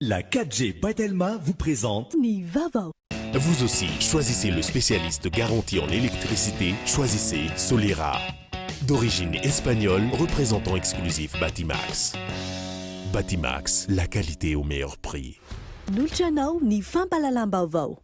La 4G by Telma vous présente Ny vaovao. Vous aussi, choisissez le spécialiste garanti en électricité, choisissez Solera. D'origine espagnole, représentant exclusif Batimax. Batimax, la qualité au meilleur prix. Nolotra anao ny fampahalalam-baovao.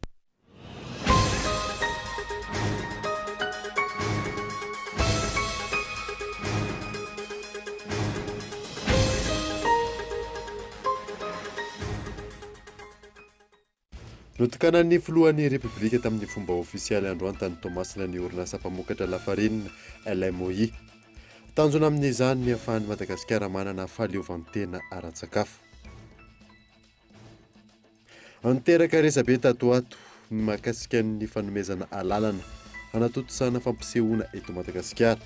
Notokanan'ny filohan'ny Repoblika tamin'ny fomba ofisialy androany tany Toamasina ny orinasa mpamokatra lafarinina LMOI. Tanjona amin'izany ny ahafahan'i Madagasikara manana fahaleovantena ara-tsakafo. Niteraka resabe tato ho ato ny mahakasika ny fanomezana alalana hanatontosana fampisehoana eto Madagasikara.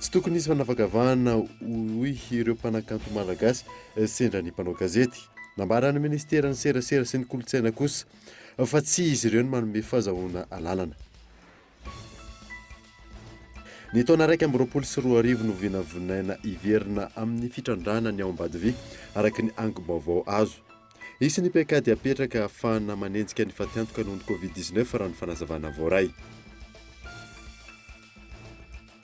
Tsy tokony hisy fanavakavahana hoy ireo mpanakanto malagasy sendra ny mpanao gazety. Nambaran'ny minisiteran'ny serasera sy ny kolontsaina kosa fa tsy izy ireo no manome fazahoana alalana. Ny taona 2021 no vinavinaina hiverina amin'ny fitrandrahana ny ao Ambadivy, araka ny angom-baovao azo. Hisy ny paikady hapetraka hahafahana manenjika ny fatiantoka noho ny Covid 19 raha ny fanazavana voaray.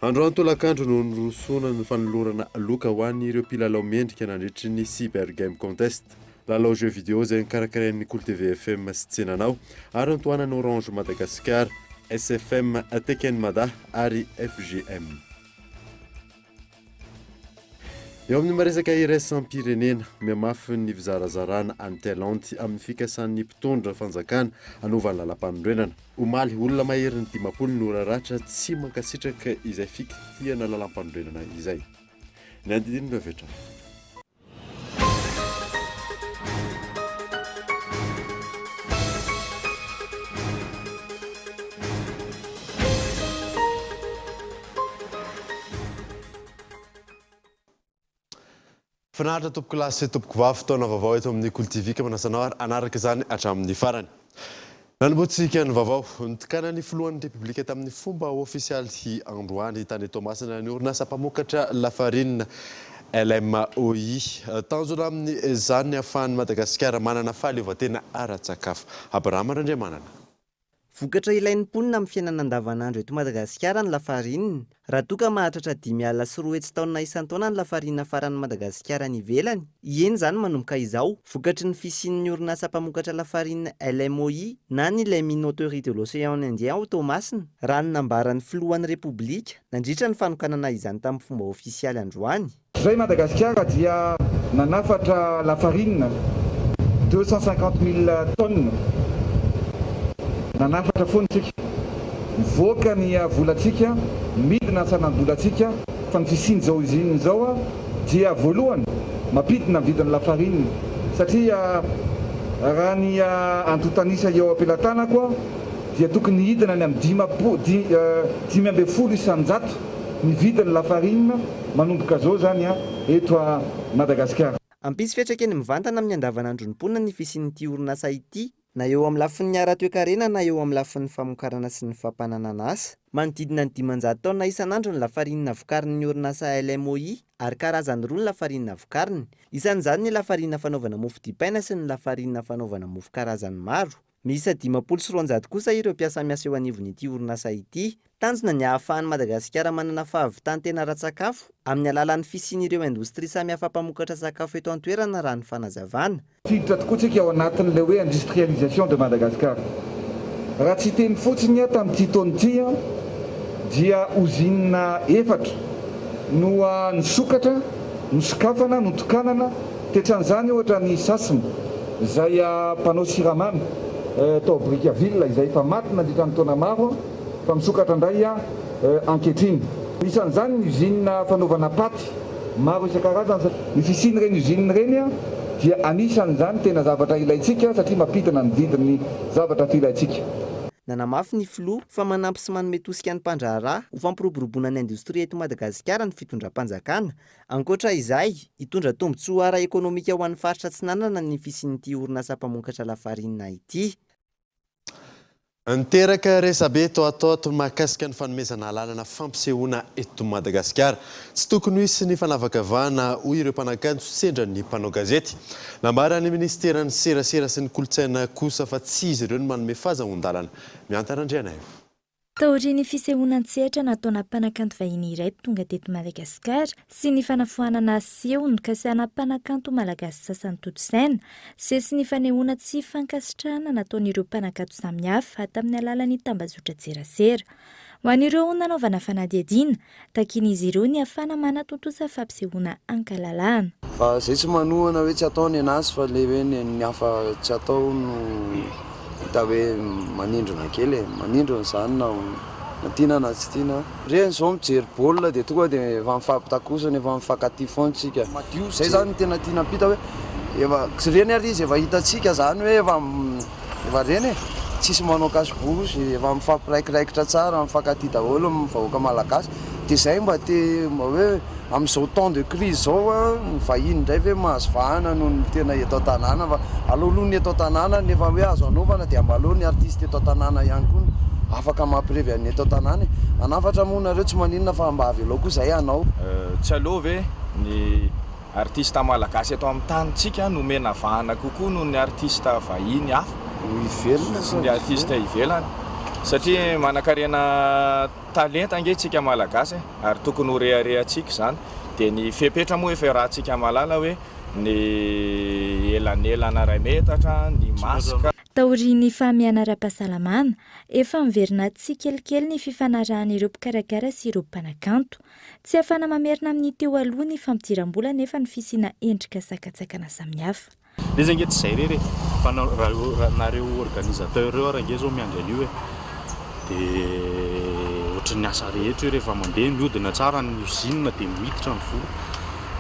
Androany tolakandro no nirosoana ny fanolorana loka ho an'ireo mpilalao mendrika nandritry ny Cyber Game Contest. Lalao jeux vidéo izay nokarakarain'ny Kolo TV FM sy Tsenanao ary notohanan'ny Orange Madagascar, SFM, Teken Mada ary FGM. Eo amin'ny maresaka iraisam-pirenena, mihamafy ny fizarazarana any Thailande amin'ny fikasan'ny mpitondra fanjakana hanova ny lalàmpanorenana. Omaly, olona maherin'ny 50 no raratra tsy mankasitraka izay fikitihana lalàmpanorenana izay. Ny andinindininy avy hatrany. Finaritra tompokolahy sy tompokovavy, fotoana vaovao eto amin'ny Kolo TV ka manasa anao ary hanaraka izany hatramin'ny farany. Nanombohantsika ny vaovao. Notokanan'ny filohan'ny Repoblika tamin'ny fomba ofisialy androany tany Toamasina ny orinasa mpamokatra lafarinina LMOI. Tanjona amin'izany ny hahafahan'i Madagasikara manana fahaleovantena ara-tsakafo. Abrahama Randriamanana. Vokatra ilain'ny mponina amin'ny fiainana andavanandro eto Madagasikara ny lafarinina. Raha toa ka mahatratra 205 taonina isan-taona ny lafarinina afaran'i Madagasikara any ivelany, hihena izany manomboka izao, vokatry ny fisian'ny orinasa mpamokatra lafarinina LMOI na ny Les Minoteries de l'Océan Indien ao Toamasina, raha ny nambaran'ny filohan'ny Repoblika nandritra ny fanokanana izany tamin'ny fomba ofisialy androany. Zay Madagasikara dia nanafatra lafarinina 250 mille tonnes, nanafatra foana isika, mivoaka ny volantsika, midina ny sanam-bolantsika, fa ny fisian'izao usine izao dia voalohany mampidina ny vidin'ny lafarinina satria raha ny antontan'isa eo am-pelatanako dia tokony hidina any amin'ny 15% ny vidin'ny lafarinina Manomboka zao zany an eto a Madagasikara. Hampisy fiantraikany mivantana amin'ny andavanandron'ny mponina ny fisian'ity orinasa ity, na eo amin'ny lafiny ara-toekarena na eo amin'ny lafiny famokarana sy ny fampananana asa. Manodidina ny 500 taonina isan'andro ny lafarinina vokarin'ny orinasa LMOI ary karazany roa ny lafarinina vokariny. Isan'izany ny lafarinina fanaovana mofo dipaina sy ny lafarinina fanaovana mofo karazany maro. Miisa 250 kosa ireo mpiasa miasa eo anivon'ity orinasa ity. Tanjona ny hahafahan'i Madagasikara manana fahavitan-tena ara-tsakafo amin'ny alalan'ny fisian'ireo indostria samihafa mpamokatra sakafo eto an-toerana raha ny fanazavana. Tafiditra tokoa tsika ao anatin'ilay hoe industrialisation de Madagascar. Raha tsy hiteny fotsiny aho tamin'ity taona ity dia ozinina efatra no nisokatra, nosokafana, notokanana, Tetran'izany ohatra ny Sasm izay mpanao siramamy tao Brickaville izay efa maty nandritra ny taona maro fa misokatra indray ankehitriny. Anisan'izany ny usine fanaovana paty maro isan-karazany. Ny fisian'ireny usine ireny dia anisan'izany tena zavatra ilaintsika satria mampidina ny vidin'ny zavatra filaintsika. Nanamafy ny filoha fa manampy sy manome tosika ny mpandraharaha ho fampiroboroboana ny indostria eto Madagasikara ny fitondram-panjakana Ankoatra izay, hitondra tombontsoa ara-ekonomika ho an'ny faritra Atsinanana ny fisian'ity orinasa mpamokatra lafarinina ity. Niteraka resabe toatoato mahakasika ny fanomezana alalana fampisehoana eto Madagasikara. Tsy tokony ho hisy ny fanavakavahana, hoy ireo mpanakanto sendra ny mpanao gazety. Nambaran'ny minisiteran'ny Serasera sy ny kolontsaina kosa fa tsy izy ireo no manome fazahoan-dalana. Mihanta Randrianaivo. Taorian'ny fisehoana an-tsehatra nataona mpanakanto vahiny iray tonga teto Madagasikara sy ny fanafoanana seho nokasiana mpanakanto malagasy sasany tontosaina, sy ny fanehoana tsy fankasitrahana nataon'ireo mpanakanto samihafa tamin'ny alalan'ny tambazotran-tserasera. Ho an'ireo nanaovana fanadihadiana, Takian'izy ireo ny hafana manatontosa fampisehoana ankalalahana. Fa zay tsy manohana hoe tsy atao nenazy fa le hoe nen'ny hafa tsy atao no hita hoe manindrona kely e, manindrona zany na na tiana na tsy tiana. Reny zao mijery baolina de tonga de efa mifampitakosana efa mifankatia foana tsika. Madio zay zany no tena tiana ampita hoe efa reny ary izy efa hitantsika zany hoe efa Efa reny e! Tsisy manao cache bouche, efa mifampiraikiraikitra tsara, mifankatia daholo ny vahoaka malagasy, dia izay mba te mba hoe amin'izao temps de crise izao an, ny vahiny indray ve mahazo vahana noho ny tena eto an-tanàna fa aleo aloha ny eto an-tanàna no efa hoe azo anaovana dia mba aleo ny artiste eto an-tanàna ihany koa no afaka mampirevy an'ny eto an-tanàna e! Hanafatra moa nareo tsy maninona fa mba avelao koa izay hanao. Tsy aleo ve ny Artista malagasy eto amin'ny tanintsika no omena vahana kokoa noho ny artista vahiny hafa sy ny artista ivelany satria manankarena talenta ange tsika malagasy ary tokony ho reharehantsika izany dia ny fepetra moa efa iarahantsika mahalala hoe ny elanelana iray metatra, ny masque. Taorian'ny fahamehana ara-pahasalamana, efa miverina tsikelikely ny fifanarahan'ireo mpikarakara sy ireo mpanakanto. Tsy ahafahana mamerina amin'ny teo aloha ny fampidiram-bola anefa ny fisiana endrika sakantsakana samihafa. Le izy ange tsy zay irery e, fa na raha nareo organisateur reo ary ange zao miandry an'io e, de ohatran'ny asa rehetra io rehefa mandeha mihodina tsara ny usine de miditra ny vola,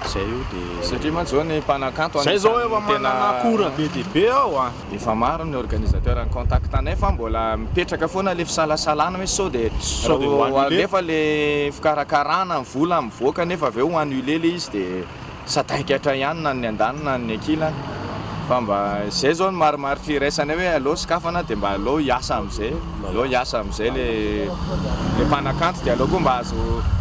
zay io de. Satria mantsy zao ny mpanakanto Zay zao efa anisan'ny tena manana akora be dia be aho a. Efa maro ny organisateur ni contact anay fa mbola mipetraka foana le fisalasalana hoe sao de Sao de ho raha annulé. alefa le fikarakarana ny vola mivoaka nefa avy eo ho annulé le izy de sadaikatra ihany na ny andaniny na ny ankilany fa mba zay zao no marimaritra iraisanay hoe aleo sokafana de mba aleo hiasa amizay aleo hiasa amizay le le mpanakanto de aleo koa mba azo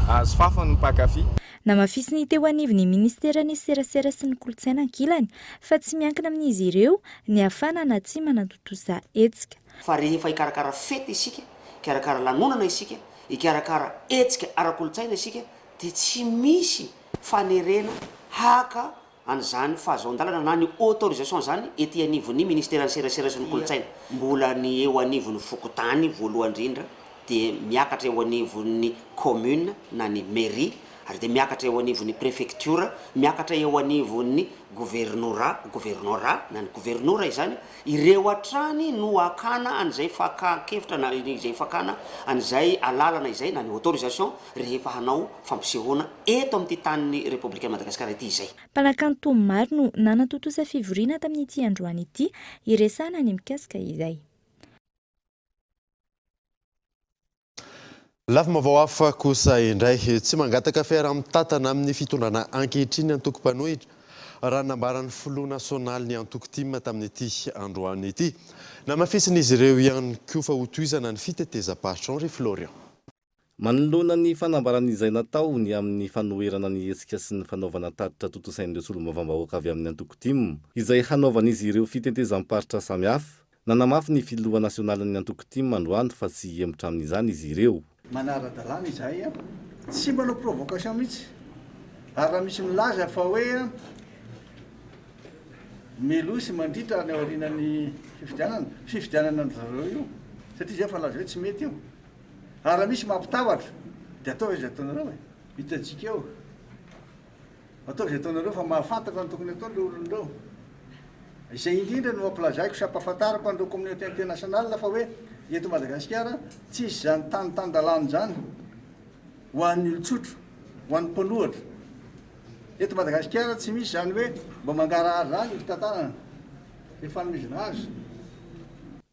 azo fafiny ny mpankafy. Namafisin'ny teo anivon'ny minisiteran'ny Serasera sy ny Kolontsaina ankilany fa tsy miankina amin'izy ireo ny hafana na tsy manatontosa hetsika. Fa rehefa hikarakara fety isika, hikarakara lanonana isika, hikarakara hetsika ara-kolontsaina isika dia tsy misy fanerena haka an'izany fahazoan-dalana na ny autorisation izany ety anivon'ny Ministeran'ny Serasera sy ny Kolontsaina. Mbola ny eo anivon'ny fokontany voalohany indrindra dia miakatra eo anivon'ny commune na ny mairie ary dia miakatra eo anivon'ny prefecture, miakatra eo anivon'ny governorat, governorat na ny governora izany, ireo hatrany no hakana an'izay fakan-kevitra na izay fakana an'izay alalana izay na ny autorisation rehefa hanao fampisehoana eto amin'ity tanin'ny Repoblikan'i Madagasikara ity izay. Mpanakanto maro no nanatontosa fivoriana tamin'ity androany ity hiresahana ny mikasika izay. Lafim-baovao hafa kosa indray, tsy mangataka fiaraha-mitantana amin'ny fitondrana ankehitriny ny antoko mpanohitra, raha ny nambaran'ny filoha nasionalin'ny antoko tim tamin'ity androany ity. Namafisin'izy ireo ihany koa fa hotohizana ny fitetezam-paritra. Henri Florian. Manoloana ny fanambarana izay natao ny amin'ny fanoherana ny hetsika sy ny fanaovana tatitra tontosain'ireo solombavambahoaka avy amin'ny antoko tim, izay hanaovan'izy ireo fitentezam-paritra samihafa, nanamafy ny filoha nasionalin'ny antoko tim androany fa tsy hihemotra amin'izany izy ireo. Manara-dalàna izahay, tsy manao provocation mihitsy, ary raha misy milaza fa hoe meloa sy mandritra any aorianan'ny fifidianana, fifidianana an-dry zareo io, satria izay efa nilaza hoe tsy mety io. Ary raha misy mampitahotra dia ataovy izay ataonareo e! Hitantsika eo. Ataovy izay ataonareo fa mahafantatra ny tokony atao ireo olona ireo. Izay indrindra no ampilazaiko sy ampahafantariko an'ireo communauté internationale fa hoe eto Madagasikara tsy hisy izany tany tan-dalàna izany ho an'ny olon-tsotra, ho an'ny mpanohatra. Eto Madagasikara tsy misy izany hoe mba mangarahara izany ny fitantanana. Ny fanomezana azy.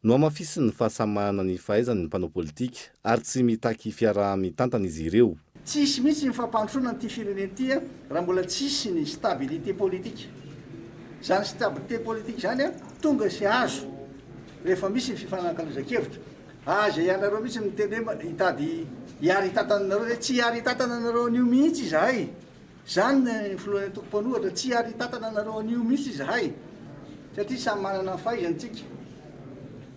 Nohamafisiny fa samy manana ny fahaizany ny mpanao politika ary tsy mitaky fiaraha-mitantana izy ireo. Tsy hisy mihitsy ny fampandrosoana an'ity firenena ity raha mbola tsy hisy ny stabilité politique. Izany stabilité politique izany tonga sy azo rehefa misy ny fifanakalozan-kevitra. Aza ianareo mihitsy miteny hoe hitady hiari-tatana anareo zay, tsy hiari-tatana anareo an'io mihitsy izahay. Zany ny filohan'ny antoko mpanohatra, tsy hiari-tatana anareo an'io mihitsy izahay, satria samy manana ny fahaizany tsika.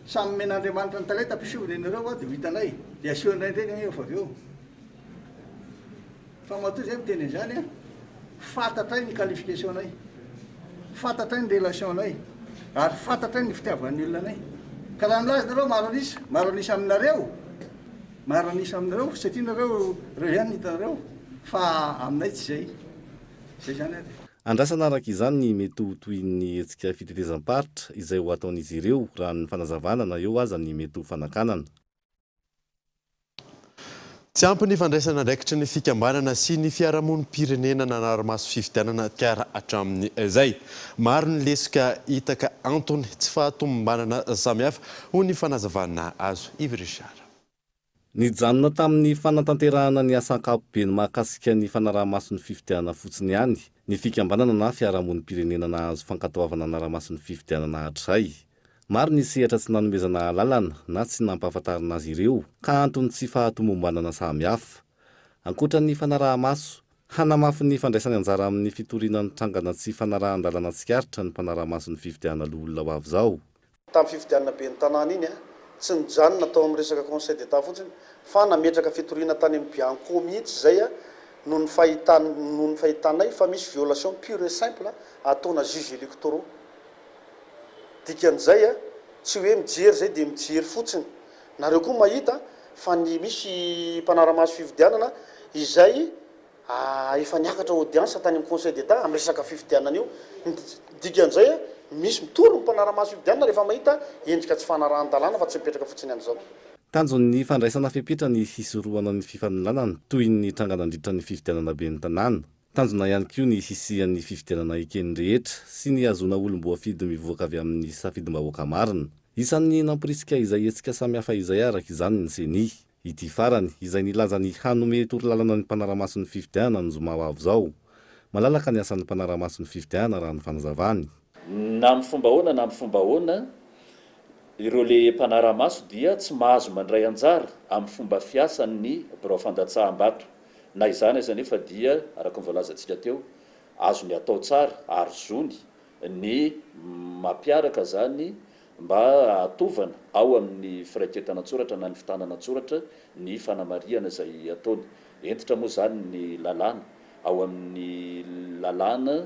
Samy omen'Andriamanitra ny talenta ampisehoany anareo dia ho hitanay, dia aseho indraindray anie efa avy eo. Fa matoa zay miteny an'izany an, fantatray ny qualification-nay, fantatray ny relation-nay, ary fantatray ny fitiavan'ny olona anay. Ka raha milaza nareo maro an'isa, maro an'isa aminareo, maro an'isa aminareo satria nareo reo ihany no hitanareo, fa aminay tsy zay. Zay zany ary. Andrasana araka izany ny mety ho tohin'ny hetsika fitetezam-paritra izay ho ataon'izy ireo raha ny fanazavana na eo aza ny mety ho fanakanana. Tsy ampy ny fandraisana andraikitry ny fikambanana sy ny fiarahamonim-pirenena nanara-maso fifidianana Tcar hatramin'izay. Maro ny lesoka hita ka antony tsy fahatomombanana samihafa, hoy ny fanazavana azo. Yves Richard. Nijanona tamin'ny fanatanterahana ny asa ankapobeny mahakasika ny fanaraha-maso ny fifidianana fotsiny ihany ny fikambanana na fiarahamonim-pirenena nahazo fankatoavana hanara-maso ny fifidianana hatrizay. Maro ny sehatra tsy nanomezana alalana na tsy nampahafantarina azy ireo ka anton'ny tsy fahatomombanana samihafa. Ankoatra ny fanaraha-maso, hanamafy ny fandraisany anjara amin'ny fitoriana ny trangana tsy fanarahan-dalana tsikaritra ny mpanara-maso ny fifidianana loholona ho avy izao. Tamin'ny fifidianana ben'ny tanàna iny, tsy nijanona tao amin'ny resaka Conseil d'Etat fotsiny fa nametraka fitoriana tany amin'ny Bianco mihitsy izay noho ny fahitany noho ny fahitanay fa misy violation pure et simple ataona juges électoraux. Dikan'izay a, tsy hoe mijery izay dia mijery fotsiny. Nareo koa mahita fa ny misy mpanara-maso fifidianana izay efa niakatra audience tany amin'ny conseil d'Etat amin'ny resaka fifidianana io. Ny dikan'izay a, misy mitory ny mpanara-maso fifidianana rehefa mahita endrika tsy fanarahan-dalàna fa tsy mipetraka fotsiny amin'izao. Tanjon'ny fandraisana fepetra ny hisorohana ny fifanolanana toy ny tranga nandritra ny fifidianana ben'ny tanàna. Tanjona ihany koa ny hisian'ny fifidianana eken'ny rehetra sy ny hahazoana olom-boafidy mivoaka avy amin'ny safidim-bahoaka marina. Isan'ny namporisika izay hetsika samihafa izay araka izany ny Ceni. Ity farany, izay nilaza ny hanome torolalana ny mpanara-maso ny fifidianana ny zoma ho avy izao. Malalaka ny asan'ny mpanara-maso ny fifidianana raha ny fanazavany. Na amin'ny fomba ahoana na amin'ny fomba ahoana, ireo le mpanara-maso dia tsy mahazo mandray anjara amin'ny fomba fiasan'ny birao fandatsaham-bato. Na izany aza anefa dia, araka ny voalazantsika teo, azony atao tsara ary zony ny mampiaraka izany mba hahatovana ao amin'ny firaiketana an-tsoratra na ny fitanana an-tsoratra ny fanamarihana izay ataony. Hentitra moa izany ny lalàna ao amin'ny lalàna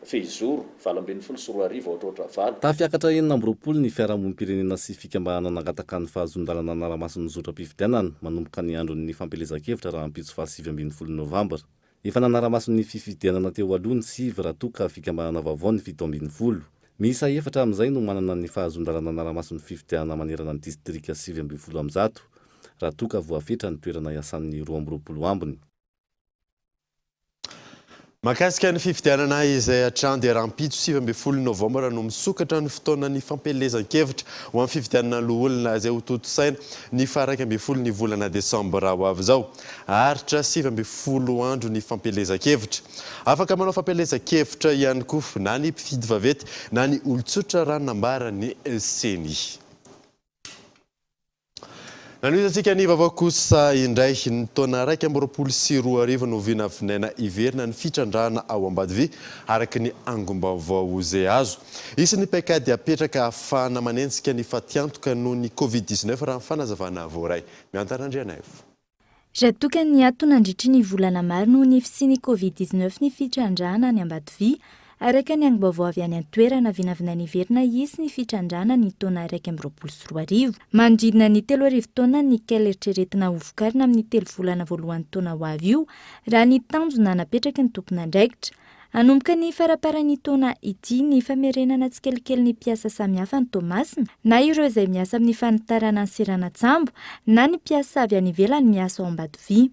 fehizoro 2018 aotraotra valo. Tafiakatra 26 ny fiarahamonim-pirenena sy fikambanana nangataka ny fahazoan-dalana hanara-maso ny zotram-pifidianana manomboka ny andron'ny fampielezan-kevitra rahampitso faha 19 novambra. Efa nanara-maso ny fifidianana teo aloha ny sivy raha toa ka fikambanana vaovao ny 17. Miisa efatra amin'izay no manana ny fahazoan-dalana hanara-maso ny fifidianana manerana ny distrika 119 raha toa ka voafetra ny toerana iasan'ny 22 ambiny. Mahakasika ny fifidianana izay hatrany dia rahampitso 19 novambra no misokatra ny fotoanan'ny fampielezan-kevitra ho amin'ny fifidianana loholona izay ho tontosaina ny faha 11 ny volana desambra ho avy izao. Haharitra 19 andro ny fampielezan-kevitra. Afaka manao fampielezan-kevitra ihany koa na ny mpifidy vaventy na ny olon-tsotra raha ny nambaran'ny Ceni. Nanohizantsika ny vaovao kosa indray. Ny taona 2021 no vinavinaina hiverina ny fitrandrahana ao Ambatovi, araka ny angom-baovao izay azo. Hisy ny paikady hapetraka hahafahana manenjika ny fatiantoka noho ny Covid 19 raha ny fanazavana voaray. Miantana Andrianaivo. Raha toa ka niato nandritry ny volana maro noho ny fisian'ny Covid 19 ny fitrandrahana any Ambatovy, araka ny angom-baovao avy any an-toerana, vinavinaina hiverina hisy ny fitrandrahana ny taona 2021. Manodidina ny 3000 taonina ny nickel eritreretina ho vokarina amin'ny telo volana voalohan'ny taona ho avy io, raha ny tanjona napetraky ny tompon'andraikitra. Hanomboka ny faramparan'ny taona ity ny famerenana tsikelikely ny mpiasa samihafa any Toamasina, na ireo izay miasa amin'ny fanitarana ny seranan-tsambo, na ny mpiasa avy any ivelany miasa ao Ambatovy.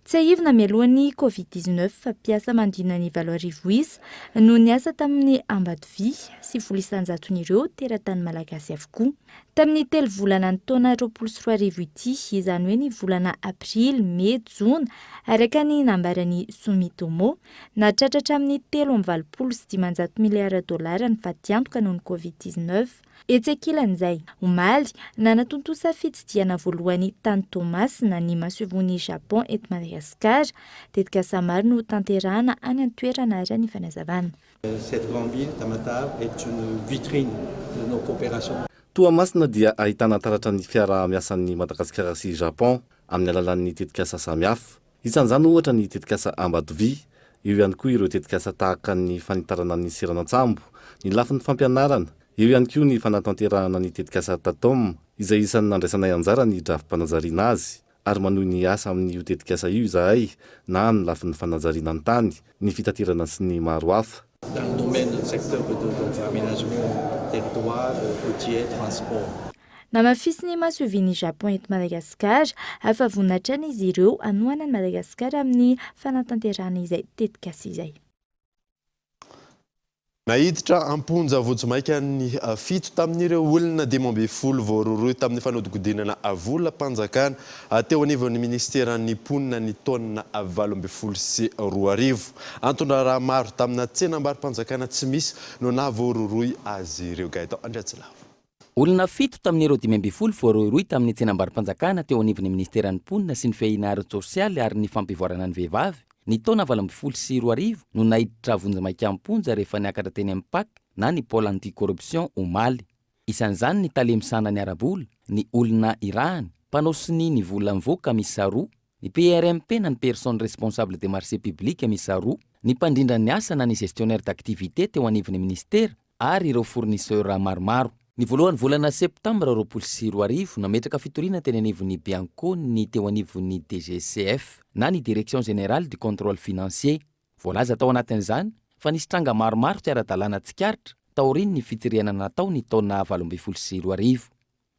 Tsiahivina mialohan'ny Covid 19 fa mpiasa manodidina ny 8000 isa no niasa tamin'ny Ambatovy, 90 isan-jaton'ireo teratany malagasy avokoa. Tamin'ny telo volana ny taona 2020 ity, izany hoe ny volana aprily, mey, jona, araka ny nambaran'i Sumitomo, nahatratra hatramin'ny 583 miliara dolara ny fatiantoka noho ny Covid 19. Etsy ankilan'izay, omaly, nanatontosa fitsidihana voalohany tany Toamasina ny masoivohon'i Japon eto Madagasikara. Tetikasa maro no hotanterahana any an-toerana, raha ny fanazavana. Cette grande ville, Tamatave, est une vitrine de nos coopérations. Toamasina dia ahitana taratra ny fiaraha-miasan'i Madagasikara sy Japon amin'ny alalan'ny tetikasa samihafa. Isan'izany ohatra ny tetikasa Ambatovy, eo ihany koa ireo tetikasa tahaka ny fanitarana ny seranan-tsambo, ny lafiny fampianarana, eo ihany koa ny fanatanterahana ny tetikasa Tatom izay isan'ny nandraisanay anjara ny drafi-panajariana azy ary manohy ny asa amin'io tetikasa io izahay na amin'ny lafiny fanajariana ny tany, ny fitaterana sy ny maro hafa. Dans le domaine du secteur de l'aménagement territoire, routier, transport. Namafisin'ny masoivohon'i Japon eto Madagasikara fa vonona hatrany izy ireo hanohana an'i Madagasikara amin'ny fanatanterahana izay tetikasa izay. Naiditra am-ponja vonjimaika ny fito tamin'ireo olona 15 voarohirohy tamin'ny fanodinkodinana volam-panjakana teo anivon'ny minisiteran'ny mponina ny taona 2018. Anton-draharaha maro tamina tsenambaro-panjakana tsy misy no nahavoarohirohy azy ireo. Gaëtan Andriatsilavo. Olona fito tamin'ireo 15 voarohirohy tamin'ny tsenambaro-panjakana teo anivon'ny minisiteran'ny mponina sy ny fiahiana ara-tsosialy ary ny fampivoarana ny vehivavy, ny taona 2018 no naiditra vonjimaika am-ponja rehefa niakatra teny amin'ny Pac na ny Pôle anti-corruption omaly. Isan'izany ny tale misahana ny ara-bola, ny olona irahany, mpanao sonia ny vola mivoaka miisa roa, ny PRMP na ny Personne responsable des marchés publics miisa roa, ny mpandrindra ny asa na ny gestionnaire d'activité teo anivon'ny minisitera ary ireo fournisseurs maromaro. Ny voalohan'ny volana septambra 2020, nametraka fitoriana teny anivon'ny Bianco ny teo anivon'ny DGCF na ny Direction Générale du Contrôle Financier. Voalaza tao anatin'izany fa nisy tranga maromaro tsy ara-dalàna tsikaritra taorian'ny fitsirihana natao ny taona 2018.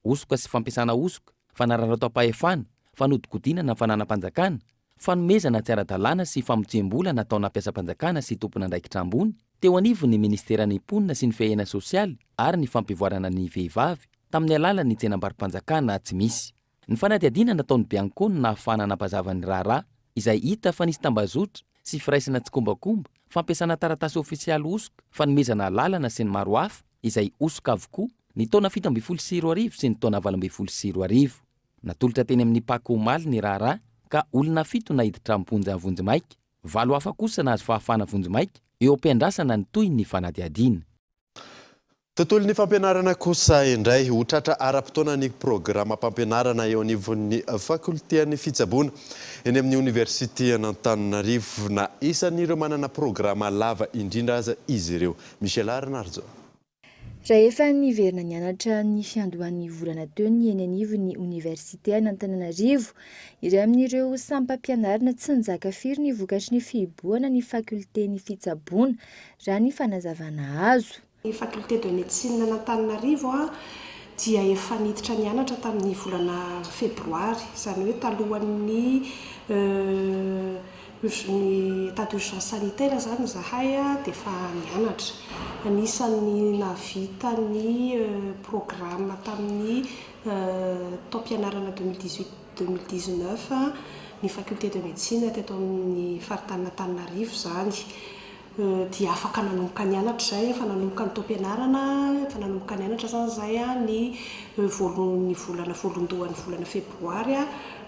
Hosoka sy fampiasana hosoka, fanararaotam-pahefana, fanodinkodinana fananam-panjakana, fanomezana tsy ara-dalàna sy famotsiam-bola nataona mpiasam-panjakana sy tompon'andraikitra ambony teo anivon'ny minisiteran'ny Mponina sy ny Fiahiana sosialy ary ny fampivoarana ny vehivavy tamin'ny alalan'ny tsenambaro-panjakana tsy misy. Ny fanadihadiana nataon'ny Bianco no nahafahana nampazava ny raharaha, izay hita fa nisy tambazotra sy firaisana tsikombakomba, fampiasana taratasy ofisialy hosoka, fanomezana alalana sy ny maro hafa, izay hosoka avokoa, ny taona 2017 sy ny taona 2018. Natolotra teny amin'ny Pac omaly ny raharaha ka olona fito naiditra am-ponja vonjimaika, valo hafa kosa nahazo fahafahana vonjimaika, eo am-piandrasana ny tohin'ny fanadihadiana. Tontolon'ny fampianarana kosa indray, ho tratra ara-potoana ny programam-pampianarana eo anivon'ny fakoltean'ny fitsaboana eny amin'ny oniversiten'Antananarivo na isan'ireo manana programa lava indrindra aza izy ireo. Michela Ranarijaona. Raha efa niverina nianatra ny fiandohan'ny volana teo ny eny anivon'ny oniversiten'Antananarivo, iray amin'ireo sampam-pianarana tsy nizaka firy ny vokatry ny fihibohana ny fakolten'ny fitsaboana, raha ny fanazavana azo. Ny Faculté de Médecine an'Antananarivo dia efa niditra nianatra tamin'ny volana febroary, izany hoe talohan'ny ny état d'urgence sanitaire izany izahay dia efa nianatra. Anisan'ny nahavita ny programme tamin'ny taom-pianarana 2018 2019 ny Faculté de Médecine teto amin'ny faritanin'Antananarivo izany. Dia afaka nanomboka nianatra izay, efa nanomboka ny taom-pianarana, efa nanomboka nianatra izany izahay ny voalohan'ny volana, voalondohan'ny volana febroary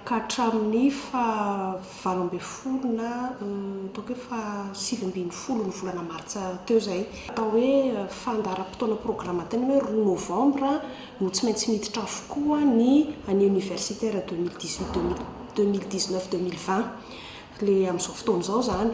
ka hatramin'ny faha 18 na ataoko hoe faha 19 ny volana martsa teo izay. Atao hoe fandaharam-potoana programme tena hoe roa novambra no tsy maintsy miditra avokoa ny année universitaire 2018 2019 2020. Le amin'izao fotoana izao izany.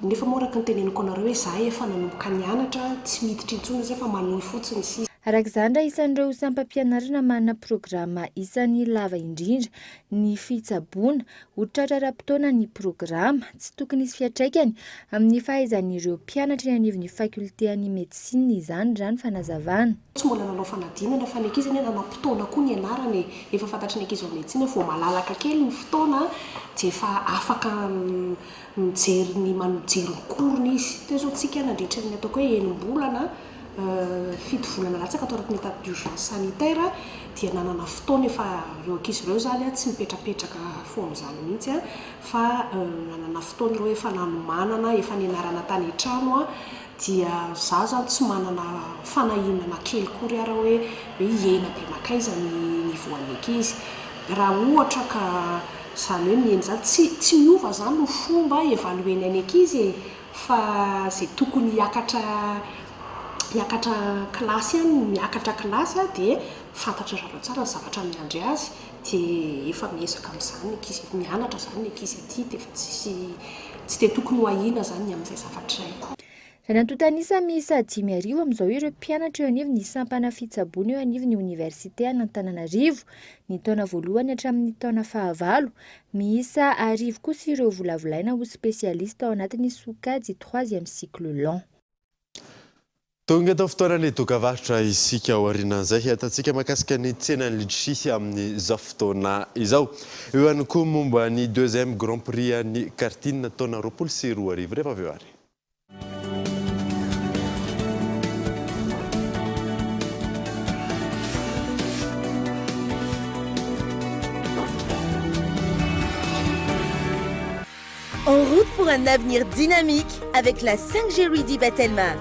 Nefa moa araka ny teneniko anareo hoe za efa nanomboka nianatra, tsy miditra intsony zay fa manohy fotsiny sisa. Araka izany, raha isan'ireo sampam-pianarana manana programa isan'ny lava indrindra ny fitsaboana, ho tratra ara-potoana ny programa. Tsy tokony hisy fiantraikany amin'ny fahaizan'ireo mpianatra eny anivon'ny fakioltean'ny medecine izany, raha ny fanazavana. Tsy mbola nanao fanadinana fa ny ankizy anie nanam-potoana koa nianarana e! Efa fantatry ny ankizy ao medecine vao malalaka kely ny fotoana dia efa afaka mijery ny mijery ny cours-ny izy. Teo izao tsika nandritra ny ataoko hoe enim-bolana, fito volana latsaka tao anatin'ny état d'urgence sanitaire dia nanana fotoana efa ireo ankizy ireo izany tsy mipetrapetraka foana izany mihitsy fa nanana fotoana ireo efa nanomanana, efa nianarana tany an-trano dia za izany tsy manana fanahiana na kely akory ara hoe hoe hihena be mankaiza ny niveau an'ny ankizy. Raha ohatra ka izany hoe mihena izany, tsy tsy miova izany ny fomba evaluer-ny ny ankizy e! Fa izay tokony hiakatra hiakatra kilasy ihany no miakatra kilasy dia fantatry zareo tsara ny zavatra miandry azy dia efa miezaka amin'izany ny ankizy, mianatra izany ny ankizy aty dia efa tsisy tsy dia tokony ho ahiana izany ny amin'izay zavatra izay. Raha ny antontan'isa miisa 5000 amin'izao ireo mpianatra eo anivon'ny sampana fitsaboana eo anivon'ny oniversite an'Antananarivo ny taona voalohany hatramin'ny taona fahavalo, Miisa arivo kosa ireo volavolaina ho spesialista ao anatin'ny sokajy troisième cycle long. Tonga eto fotoanan'ny dokavarotra isika aorianan'izay hiatantsika mahakasika ny tsenan'ny litchi amin'izao fotoana izao. Eo ihany koa momba ny deuxième grand prix an'ny karting taona 2020 rehefa avy eo ary. En route pour un avenir dynamique avec la 5G Ready Batelma.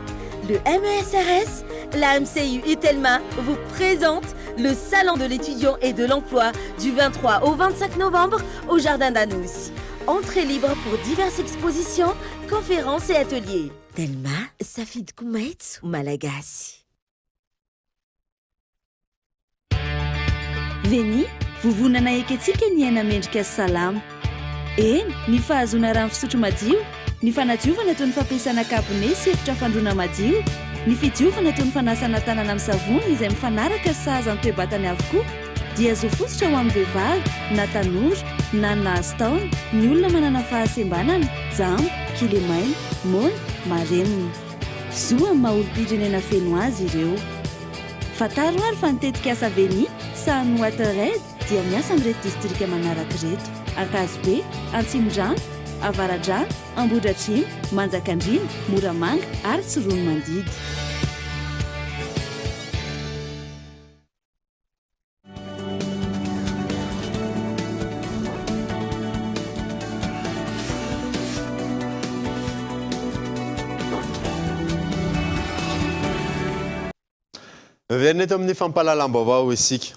Le MESRS, la MCU et Telma vous présentent le Salon de l'étudiant et de l'emploi du 23 au 25 novembre au Jardin d'Anous. Entrée libre pour diverses expositions, conférences et ateliers. Telma, safidiko maitso malagasy. Veni, vovonana ekentsika ny aina mendrika sy salama. Eny, ny fahazoana rano fisotro madio, ny fanadiovana toy ny fampiasana kabone sy efitra fandroana madio, ny fidiovana toy ny fanasana tanana amin'ny savony izay mifanaraka sy sahaza ny toe-batany avokoa dia zo fototra ho amin'ny vehivavy na tanora na ny nahazo taona, ny olona manana fahasembanana, jamba, kilemaina, moana, marenina. Zo amin'ny maha olom-pirenena feno azy ireo. Fantaro ary fa ny tetikasa Veni, sahanin'ny WaterAid dia miasa amin'ireto distrika manaraka ireto, Ankazobe, Antsimondrano, Avaradrano, Ambohidratrimo, Manjakandriana, Moramanga ary Tsiroanomandidy. Miverina eto amin'ny fampahalalam-baovao isika.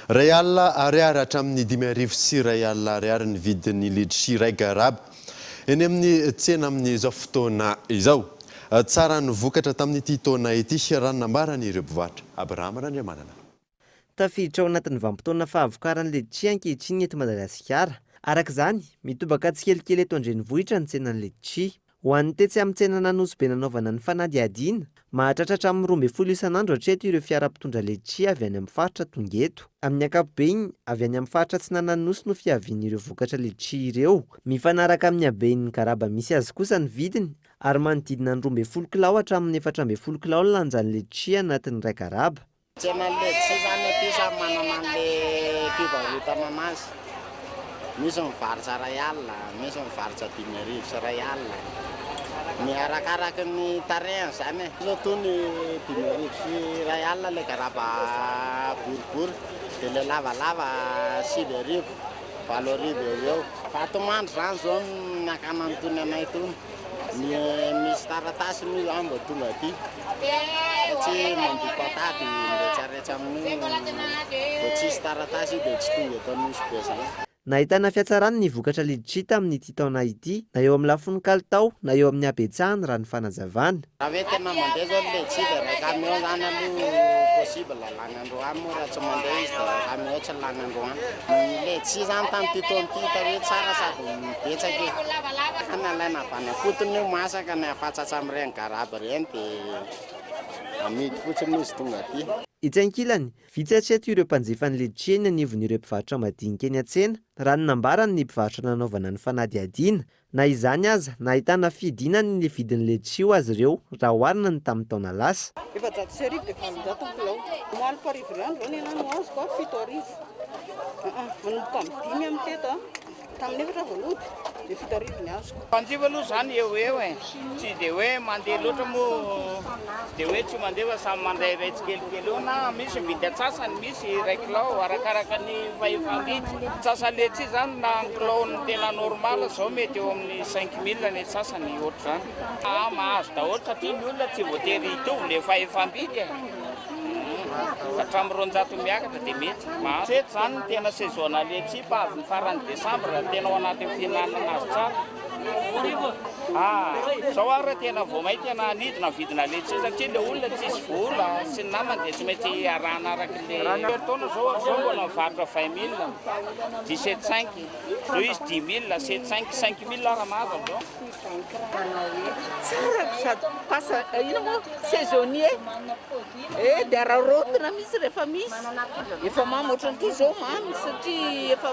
Iray alina ariary hatramin'ny 1051 ariary ny vidin'ny litchi iray garaba eny amin'ny tsena amin'izao fotoana izao. Tsara ny vokatra tamin'ity taona ity raha ny nambaran'ireo mpivarotra. Abraham Randriamanana. Tafiditra ao anatin'ny vanim-potoana fahavokaran'ny letchi ankehitriny ny eto Madagasikara. Araka izany, mitobaka tsikelikely eto an-drenivohitra ny tsenan'ny letchi. Ho an'ny tetsy amin'ny tsenan'Anosibe nanaovana ny fanadihadiana, mahatratra hatramin'ny 12 isan'andro hatreto ireo fiara mpitondra letchi avy any amin'ny faritra tonga eto. Amin'ny ankapobeny, avy any amin'ny faritra atsinanan'ny Nosy no fiavian'ireo vokatra letchi ireo. Mifanaraka amin'ny haben'ny garaba misy azy kosa ny vidiny, ary manodidina ny 12 kilao hatramin'ny 14 kilao ny lanjan'ny letchi anatin'ny iray garaba. Tsenan'ny letchi zany aty samy manana an'le fivarotana anazy. Misy mivarotra iray alina, misy mivarotra 1500. Ny arakaraky ny tarehiny zany e. Zao tony 1500 le garaba boribory, de le lavalava 9000, 8000 eo ho eo. Vatomandry zany zao no nakana an'itony anay itony. Ny misy taratasy moa izany vao tonga aty satria mandoa patate ny retraretra amin'io vao tsisy taratasy io dia tsy tonga eto Nosy be izany. Nahitana fihatsarany ny vokatra litchi tamin'ity taona ity, na eo amin'ny lafiny kalitao na eo amin'ny habetsahany raha ny fanazavana. Raha hoe tena mandeha zao ny letchi dia iray camion zany aloha possible lany androany moa raha tsy mandeha izy dia iray camion tsy lany androany. Ny letchi zany tamin'ity taona ity hita hoe tsara sady betsaka e. Ka nalaina avy any am-potony io masaka ny afatsatsa amin'ireny garaby ireny dia. Amidy fotsiny izy tonga aty. Etsy ankilany, vitsy hatreto ireo mpanjifa ny letchis eny anivon'ireo mpivarotra madinika eny an-tsena, raha ny nambaran'ny mpivarotra nanaovana ny fanadihadiana. Na izany aza, nahitana fidinany ny vidin'ny letchis ho azy ireo raha oharina ny tamin'ny taona lasa. 1400 dia 800 ny kilao. Omaly mparivo ihany izao ny anah no azoko a, 7000. Aa, manomboka amin'ny dimy amin'ny teto a. Tamin'ny efatra vao nody dia 7000 ny azoko. Mpanjifa aloha izany eo ho eo e, tsy dia hoe mandeha loatra moa, tsy dia hoe tsy mandeha fa samy mandrairay tsikelikely eo na misy mividy antsasany, misy iray kilao arakaraka ny fahefa-mividy. Antsasany letchis izany na ny kilaon'ny tena normal izao mety eo amin'ny 5000 ny antsasany ohatr'izany. Aa mahazo daholo satria ny olona tsy voatery hitovy le fahefa-mividy e. Hatramin'ny 200 miakatra dia mety. Mahazo. Eto izany ny tena saisonalier tsy fa avy ny faran'ny desambra tena ao anatin'ny fihinanana azy tsara. Ah, zao ary raha tena vao may tena hanidina ny vidina letchis satria le olona tsisy vola sy ny namany dia tsy maintsy arahana araka le taona zao ary zao mbola mivarotra 20 mille, 17 cinq, zao izy 10 mille, 7 cinq, 5 mille ary mahazo amizao. Tsara sady pasa ino moa saisonnier eh dia araraotina mihitsy rehefa misy. Efa mamy ohatran'ity izao mamy satria efa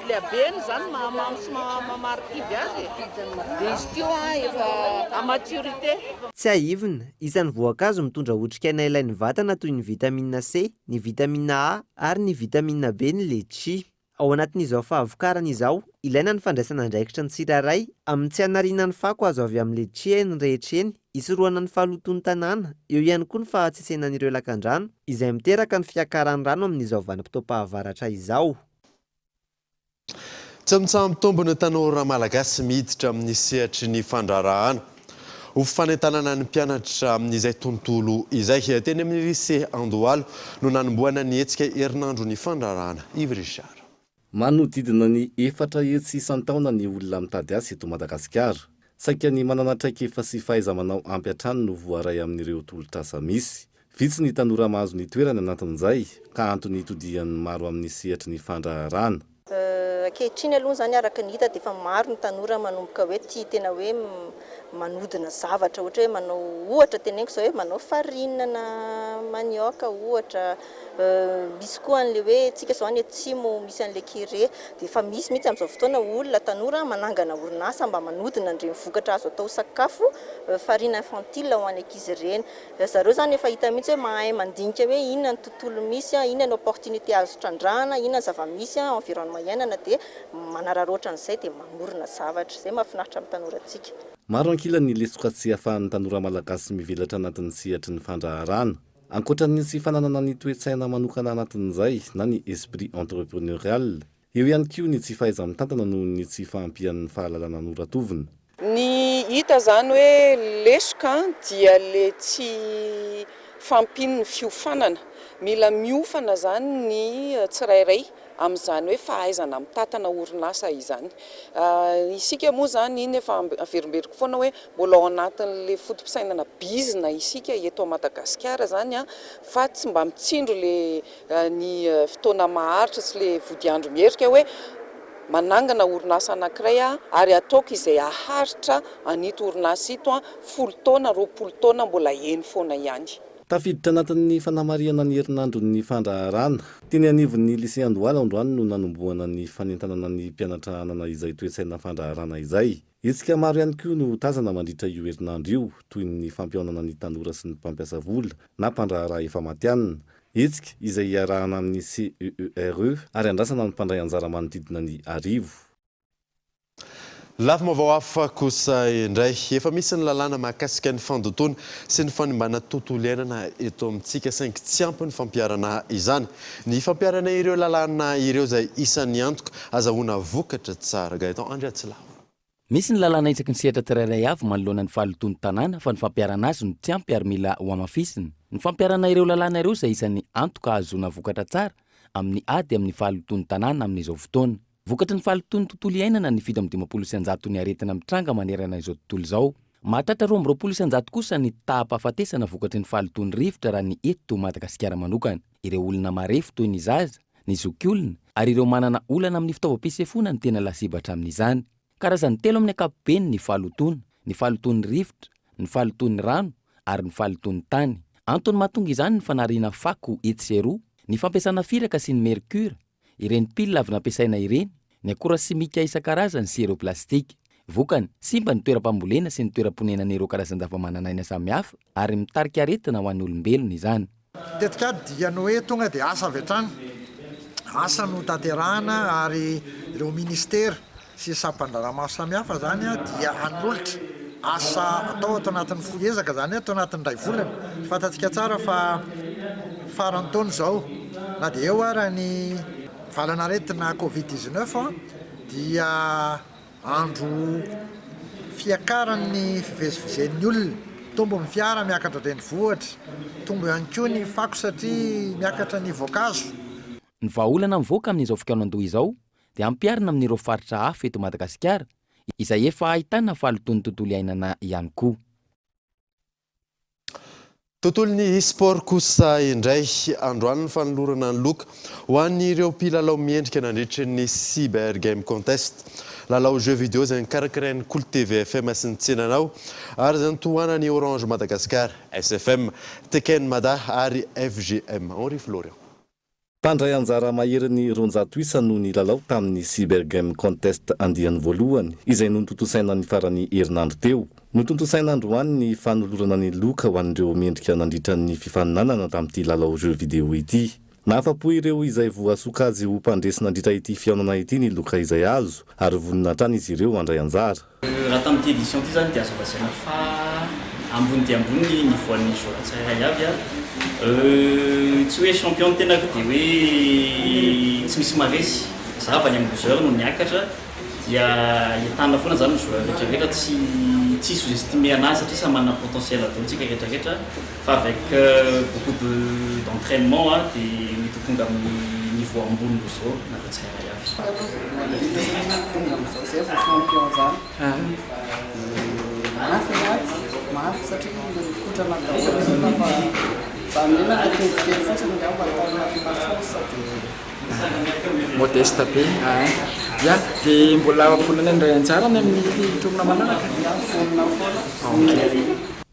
le habeny izany mahamamy sy mahamarikivy azy e. Dia izy ity hoa efa à maturité. Tsiahivina, isan'ny voankazo mitondra otrikaina ilain'ny vatana toy ny vitamine C, ny vitamine A ary ny vitamine B ny letchi. Ao anatin'izao fahavokarana izao, ilaina ny fandraisana andraikitra ny tsirairay amin'ny tsy hanariana ny fako azo avy amin'ny letchis eny rehetra eny, hisorohana ny fahalotoan'ny tanàna, eo ihany koa ny fahatsetsenan'ireo lakandrano, izay miteraka ny fiakaran'ny rano amin'izao vanim-potoam-pahavaratra izao. Tsy mitsaha-mitombo ny tanora malagasy miditra amin'ny sehatry ny fandraharahana. Ho fanentanana ny mpianatra amin'izay tontolo izay, teny amin'ny Lycée Andohalo no nanombohana ny hetsika herinandron'ny fandraharahana. Yves Richard. Manodidina ny 400 isan-taona ny olona mitady asa eto Madagasikara. Saika ny manana traikefa sy fahaiza-manao ampy hatrany no voaray amin'ireo tolotr'asa misy. Vitsy ny tanora mahazo ny toerany anatin'izay, ka antony itodihan'ny maro amin'ny sehatry ny fandraharahana. Ankehitriny aloha izany araka ny hita dia efa maro ny tanora manomboka hoe tia tena hoe manodina zavatra ohatra hoe manao ohatra teneniko izao hoe manao farine na manioc ohatra, misy koa an'ilay hoe tsika izao any atsimo misy an'ilay kere dia efa misy mihitsy amin'izao fotoana olona tanora manangana orinasa mba manodina an'ireny vokatra azo atao sakafo farine infantile ho an'ny ankizy ireny. Ry zareo izany efa hita mihitsy hoe mahay mandinika hoe inona ny tontolo misy, inona ny opportunité azo trandrahana, inona ny zava-misy, environnement iainana dia manararaotra an'izay dia mamorona zavatra. Izay mahafinaritra amin'ny tanorantsika. Maro ankilany ny lesoka tsy ahafahan'ny tanora malagasy mivelatra anatin'ny sehatry ny fandraharahana. Ankoatra ny tsy fananana ny toe-tsaina manokana anatin'izay na ny esprit entrepreneurial, Eo ihany koa ny tsy fahaiza-mitantana noho ny tsy fahampian'ny fahalalana noratovina. Ny hita zany hoe lesoka dia le tsy fahampian'ny fiofanana. Mila miofana zany ny tsirairay amin'izany hoe fahaizana mitantana orinasa izany. Isika moa zany iny efa averimberiko foana hoe mbola ao anatin'le foto-pisainana bizina isika eto Madagasikara zany fa tsy mba mitsindro le ny fotoana maharitra sy le vodiandro miherika hoe manangana orinasa anankiray aho ary ataoko izay haharitra an'ito orinasa ito an, folo taona, 20 taona mbola eny foana ihany. Tafiditra anatin'ny fanamarihana ny herinandron'ny fandraharahana. Teny anivon'ny Lycée Andohalo androany no nanombohana ny fanentanana ny mpianatra hanana izay toe-tsaina fandraharahana izay. Hetsika maro ihany koa no ho tazana mandritra io herinandro io, toy ny fampihaonana ny tanora sy ny mpampiasa vola na mpandraharaha efa matihanina. Hetsika izay iarahana amin'ny CEERE ary andrasana ny mpandray anjara manodidina ny 1000. Lafim-baovao hafa kosa indray. Efa misy ny lalàna mahakasika ny fandotoana sy ny fanimbana tontolo iainana eto amintsika saingy tsy ampy ny fampiharana izany. Ny fampiharana ireo lalàna ireo izay isan'ny antoka azahoana vokatra tsara. Gaëtan Andriatsilaho. Misy ny lalàna isaky ny sehatra tsirairay avy manoloana ny fahalotoan'ny tanàna fa ny fampiharana azy no tsy ampy ary mila hohamafisina. Ny fampiharana ireo lalàna ireo izay isan'ny antoka ahazoana vokatra tsara amin'ny ady amin'ny fahalotoan'ny tanàna amin'izao fotoana. Vokatry ny fahalotoan'ny tontolo iainana ny 157 ny aretina mitranga manerana izao tontolo izao. Mahatratra 22% kosa ny taham-pahafatesana vokatry ny fahalotoan'ny rivotra raha ny eto Madagasikara manokana. Ireo olona marefo toy ny zaza, ny zokiolona ary ireo manana olana amin'ny fitaovam-pisefoana no tena lasibatra amin'izany. Karazany telo amin'ny ankapobeny ny fahalotoana, ny fahalotoan'ny rivotra, ny fahalotoan'ny rano ary ny fahalotoan'ny tany. Antony mahatonga izany ny fanariana fako etsy sy eroa, ny fampiasana firaka sy ny mercure, ireny pile avy nampiasaina ireny, ny akora simika isan-karazany sy ireo plastika. Vokany, simba ny toeram-pambolena sy ny toeram-ponenan'ireo karazan-javamananaina samihafa ary mitarika aretina ho an'ny olombelona izany. Tetikady dia ny hoe tonga dia asa avy hatrany, asa no tanterahana ary ireo ministera sy sampan-draharaha maro samihafa izany dia hanolotra asa atao ato anatin'ny fohy ezaka izany hoe ato anatin'ny iray volana. Fantatsika tsara fa faran'ny taona izao na dia eo ara ny valan'aretina covid 19 dia Andro fiakaran'ny fivezivezen'ny olona, mitombo ny fiara miakatra an-drenivohitra, mitombo ihany koa ny fako satria miakatra ny voankazo. Ny vahaolana mivoaka amin'izao fikaonandoha izao dia ampiharina amin'ireo faritra hafa eto Madagasikara izay efa ahitana fahalotoan'ny tontolo iainana ihany koa. Tontolon'ny e-sport kosa indray, androany ny fanolorana ny loka ho an'ireo mpilalao miendrika nandritry ny Cyber Game Contest. Lalao jeux vidéo izay nokarakarain'ny Kolo TV FM sy ny Tsenanao ary izay notohanan'ny Orange Madagascar, SFM, Tekken Mada ary FGM. Henri Florian. Mpandray anjara maherin'ny 200 isa no nilalao tamin'ny Cyber Game Contest andiany voalohany, izay notontosaina ny faran'ny herinandro teo. Notontosaina androany ny fanolorana ny loka ho an'ireo mendrika nandritra ny fifaninanana tamin'ity lalao jeux vidéo ity. Nahafa-po ireo izay voasokajy ho mpandresy nandritra ity fihaonana ity ny loka izay azo, ary vonona hatrany izy ireo handray anjara. Raha tamin'ity édition ity izany dia azo lazaina fa ambony dia ambony ny niveau-n'ny joueur tsirairay avy a. Tsy hoe champion ny tenako dia hoe tsy misy maharesy. Za avy any amin'ny loser no niakatra dia entanina foana izany ny joueur rehetra rehetra tsy tsy hi-sous-estimer anazy satria samy manana potentiel daholo tsika rehetra rehetra fa avec beaucoup de d'entrainement dia mety ho tonga amin'ny niveau ambony noho izao nareo tsirairay avy. Tonga amin'izao izay vao champion izany. Dia mafy ny ady, mafy satria mikotrana daholo ny olona fa izany hoe naka tody kely fotsiny angamba tao anatina chance dia. Modeste be ein. Ya, dia mbola vonona ny handray anjara any amin'ny tournoi manaraka? Ya, vonona foana. Ok.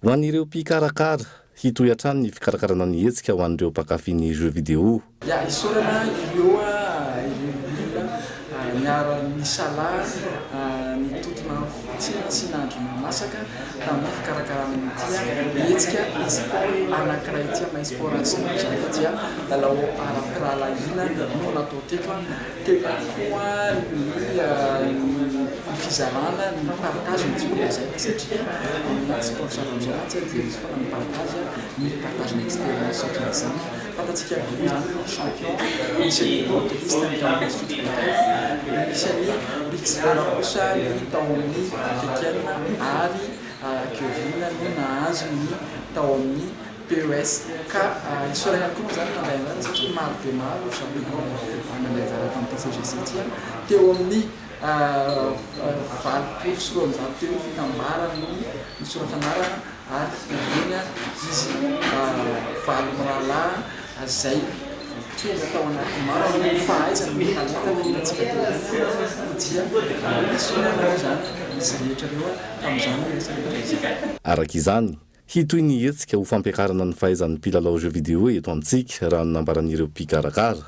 Ho an'ireo mpikarakara, hitohy hatrany ny fikarakarana ny hetsika ho an'ireo mpankafy ny jeux vidéo. Ya, isaorana ireo ireo olona niara-nisalahy nitontona fotsy sy nahandro namasaka tamin'ny fikarakarana an'ity hetsika e-sport anankiray ity. Amin'ny e-sport izay moa izany dia lalao ara-pirahalahiana no natao teto. Teo ihany koa ny ny fizarana ny partage no tiako lazaina satria amin'ny sport sahala amin'izao mantsy dia misy foana ny partage, ny partage ny expérience ohatran'izany. Fantatsika avokoa izany ny champion, misy an'i Motoriste ny tao amin'ny Street Fighter, misy an'i Rixler kosa ny tao amin'ny Tekken ary Kevin no nahazo ny tao amin'ny PES. Ka isaorana ihany koa moa izany nandray anjara satria maro dia maro ry zareo no nandray anjara tamin'ity CGC ity. Teo amin'ny 280 teo ny fitambaran'ny nisoratra anarana ary ireny izy valo mirahalahy izay tonga tao anaty maro ny fahaizana ny talenta ny hitantsika teo ireny dia isaorana moa izany izy rehetra ireo tamin'izany rehetra rehetra izany. Araka izany, hitohy ny hetsika ho fampiakarana ny fahaizan'ny mpilalao jeux vidéo eto amintsika, raha ny nambaran'ireo mpikarakara.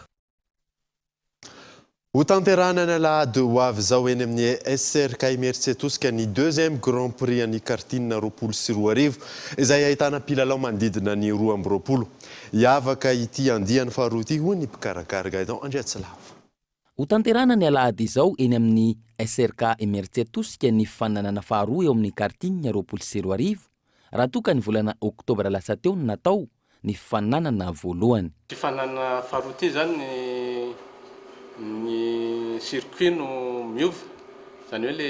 Hotanterahina ny alahady ho avy izao eny amin'ny SRK Imerintsiatosika ny deuxième Grand Prix an'ny karting 2020 izay ahitana mpilalao manodidina ny 22. Hiavaka ity andiany faharoa ity hoy ny mpikarakara Gaëtan Andriatsilava. Hotanterahina ny alahady izao eny amin'ny SRK Imerintsiatosika ny fifaninanana faharoa eo amin'ny karting 2020 raha toa ka ny volana oktobra lasa teo no natao ny fifaninanana voalohany. Fifaninanana faharoa ity izany ny circuit no miova, izany hoe le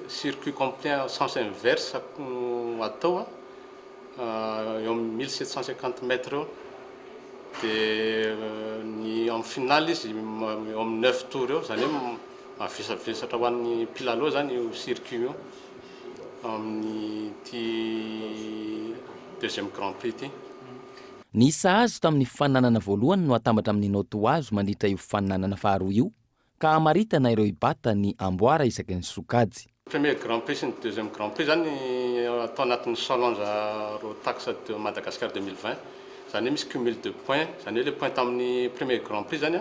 circuit complet en sens inverse no atao eo amin'ny 1750 mètres eo, dia ny amin'ny finale izy eo amin'ny neuf tours eo, izany hoe mavesabesatra ho an'ny mpilalao izany io circuit io. amin'ity deuxième grand prix ity. Ny isa azo tamin'ny fifaninanana voalohany no atambatra amin'ny naoty ho azo mandritra io fifaninanana faharoa io ka hamaritana ireo hibata ny amboara isaky ny sokajy. Premier Grand Prix sy ny Deuxième Grand Prix zany atao anatin'ny Challenge Rotax de Madagascar 2020. Zany hoe misy cumul de points, zany hoe le point tamin'ny Premier Grand Prix zany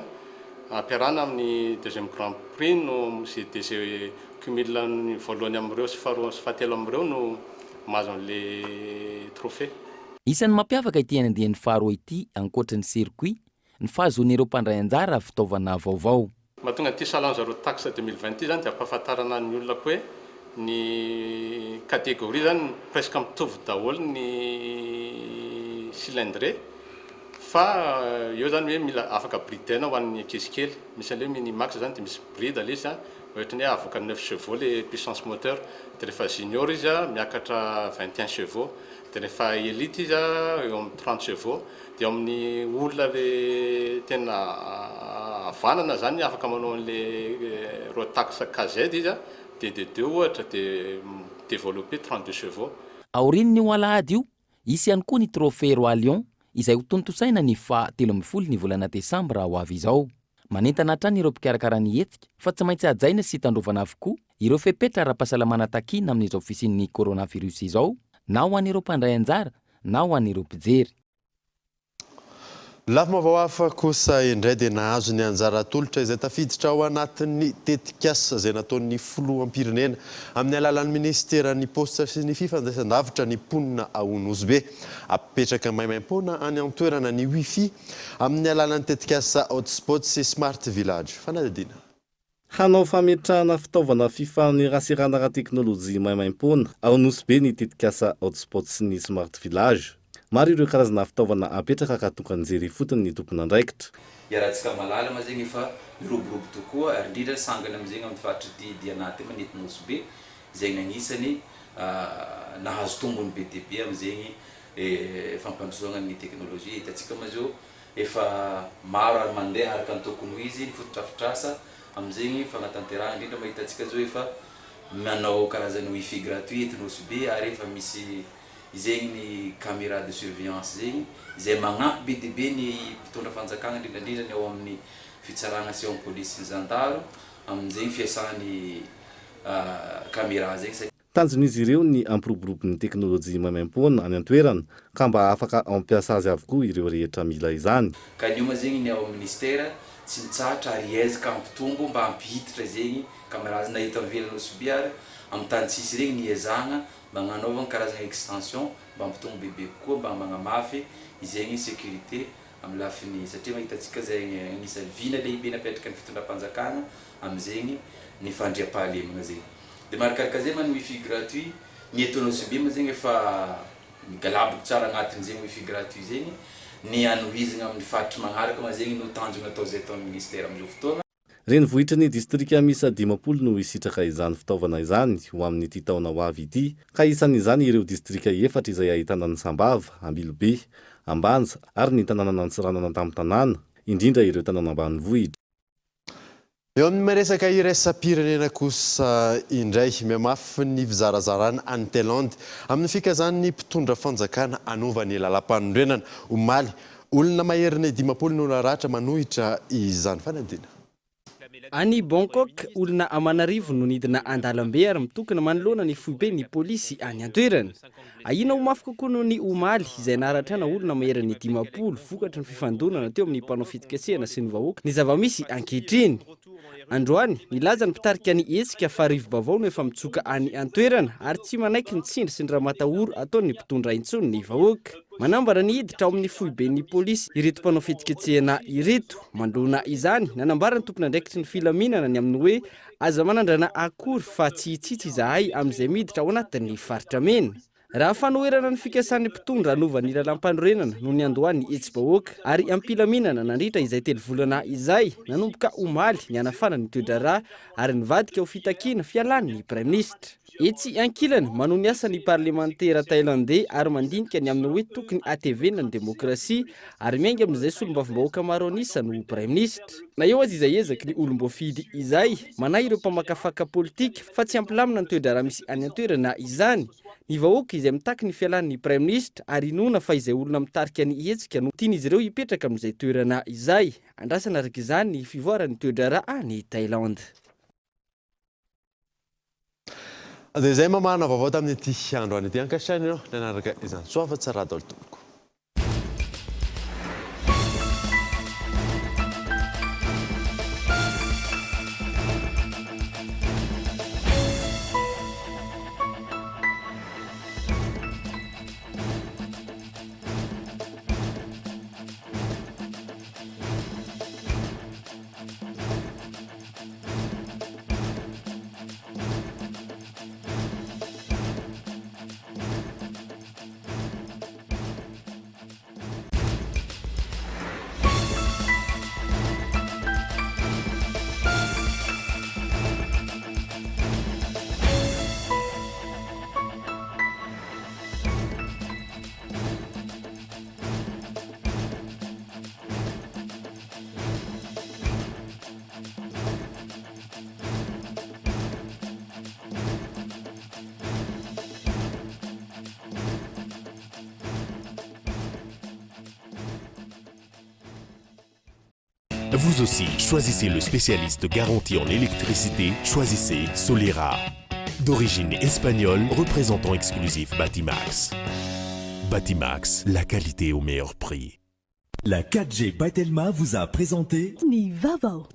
ampiarahana amin'ny Deuxième Grand Prix no ze de ze cumul ny voalohany amin'ireo sy faharoa sy fahatelo amin'ireo no mahazo an'le trophée. Isan'ny mampiavaka ity andiany faharoa ity ankoatry ny circuit ny fahazoan'ireo mpandray anjara fitaovana vaovao. Mahatonga an'ity Challenge Road Tax 2020 ity izany dia ampahafantarana ny olona koa hoe ny catégorie izany presque mitovy daholo ny cylindrée fa eo izany hoe mila afaka bridena ho an'ny ankizy kely. Misy an'ilay hoe mini max izany dia misy bride ilay izy an, ohatran'ny hoe avoaka neuf chevaux ilay puissance moteur. Dia rehefa junior izy an miakatra 21 chevaux, dia rehefa elite izy an eo amin'ny 30 chevaux. Dia eo amin'ny olona le tena havanana zany afaka manao an'le Rotax KZ izy a, DD deux ohatra dia mi-developper 32 chevaux. Aorian'io alahady io, hisy ihany koa ny Trophée Roi Lion izay hotontosaina ny faha 13 ny volana desambra ho avy izao. Manentana hatrany ireo mpikarakara ny hetsika fa tsy maintsy hajaina sy tandrovana avokoa ireo fepetra ara-pahasalamana takiana amin'izao fisian'ny coronavirus izao na ho an'ireo mpandray anjara na ho an'ireo mpijery. Lafim-baovao hafa kosa indray dia nahazo ny anjara tolotra izay tafiditra ao anatin'ny tetikasa izay nataon'ny filoham-pirenena amin'ny alalan'ny minisiteran'ny paositra sy ny fifandraisan-davitra ny mponina ao Nosy Be. Apetraka maimaimpoana any an-toerana ny wifi amin'ny alalan'ny tetikasa Hotspot sy Smart Village. Fanadihadiana. Hanao fametrahana fitaovana fifaneraserana ara-teknolojia maimaimpoana ao Nosy Be ny tetikasa Hotspot sy ny Smart Village. Maro ireo karazana fitaovana apetraka ka tokony jery ifotony ny tompon'andraikitra. Iarahantsika mahalala ma zegny efa miroborobo tokoa ary indrindra sangany amizegny amin'ny faritry ty Diana ty ma ny eto Nosy Be zegny agnisany nahazo tombony be dia be amizegny fampandrosoagna ny teknolojia hitantsika ma zao Efa maro ary mandeha araka ny tokony ho izy ny fotodrafitrasa amin'izegny fagnatanterahana indrindra ma hitantsika zao efa manao karazany wifi gratuit eto Nosy Be ary efa misy izegny ny camera de surveillance zegny izay magnampy be dia be ny mpitondra fanjakagna indrindra indrindra ny ao amin'ny fitsaragna sy ao amin'ny polisy sy ny zandaro amin'izegny fiasany camera zegny satria Tanjon'izy ireo ny hampiroborobo ny teknolojia maimaimpoana any an-toerana ka mba afaka hampiasa azy avokoa ireo rehetra mila izany. Ka ny oma zegny ny ao amin'ny ministera tsy mitsahatra ary hiezaka hampitombo mba hampihititra zegny cameras na eto ivelany Nosy-Be ary amin'ny tany tsisy regny ny hiezahagna mba hagnanaovagna karazagna extension mba hampitombo bebe kokoa mba magnamafy izegny sécurité amin'ny lafiny satria hitantsika zegny agnisan'ny vina lehibe napetraka ny fitondram-panjakagna amin'izegny ny fandriampahalemagna zegny. De maharikarika zay ma ny wifi gratuit, ny eto Nosy-Be ma zegny efa migalaboko tsara agnatin'izegny wifi gratuit zegny, ny hanohizagna amin'ny faritry magnaraka ma zegny no tanjogna atao zay ataon'ny ministera amizao fotoagna. Renivohitry ny distrika miisa 50 no hisitraka izany fitaovana izany ho amin'ity taona ho avy ity, ka isan'izany ireo distrika efatra izay ahitana an'i Sambava, Ambilobe, Ambanja ary ny tanànan'Antsiranana an-tampon-tanàna, indrindra ireo tanàna ambanivohitra. Eo amin'ny resaka iraisam-pirenena kosa indray, mihamafy ny fizarazarana any Thailande amin'ny fikasan'ny mpitondra fanjakana hanova ny lalàmpanorenana. Omaly, olona maherin'ny 50 no naratra manohitra izany fanadina. Any Bangkok, olona aman'arivony no nidina an-dalambe ary mitokona manoloana ny foiben'ny polisy any an-toerana. Ahiana ho mafy kokoa noho ny omaly, izay naharatrana olona maherin'ny 50 vokatry ny fifandonana teo amin'ny mpanao fihetsiketsehana sy ny vahoaka ny zava-misy ankehitriny. Androany, nilaza ny mpitarika ny hetsika fa rivo-baovao no efa mitsoka any an-toerana ary tsy manaiky ny tsindry sy ny ramatahoro ataon'ny mpitondra intsony ny vahoaka. Manambara ny hiditra ao amin'ny foiben'ny polisy ireto mpanao fihetsiketsehana ireto. Manoloana izany, nanambara ny tompon'andraikitry ny filaminana ny amin'ny hoe Aza manandrana akory fa tsy hitsitsy izahay amin'izay miditra ao anatin'ny faritra mena. Raha fanoherana ny fikasan'ny mpitondra hanova ny lalàmpanorenana no niandohan'ny hetsi-bahoaka ary am-pilaminana nandritra izay telo volana izay, nanomboka omaly ny hanafana ny toe-draharaha ary nivadika ho fitakiana fialan'ny praiminisitra. Etsy ankilany, manohy ny asa ny parlemantera Thailandey ary mandinika ny amin'ny hoe tokony hatevenina ny demokrasia ary miainga amin'izay solombavambahoaka maro an'isa no ho praiminisitra. Na eo aza izay ezaky ny olom-boafidy izay, manahy ireo mpamakafaka politika fa tsy hampilamina ny toe-draharaha misy any an-toerana izany. Ny vahoaka izay mitaky ny fialan'ny praiminisitra ary inoana fa izay olona mitarika ny hetsika no tian'izy ireo hipetraka amin'izay toerana izay. Andrasana araka izany ny fivoaran'ny toe-draharaha any Thaïlande. Dia izay mamahana vaovao tamin'ity androany ity. Ankasitrahina ianao nanaraka izany. Soa fa tsara daholo tompoko. Vous aussi, choisissez le spécialiste garanti en électricité, choisissez Solera. D'origine espagnole, représentant exclusif Batimax. Batimax, la qualité au meilleur prix. La 4G by Telma vous a présenté Ny vaovao.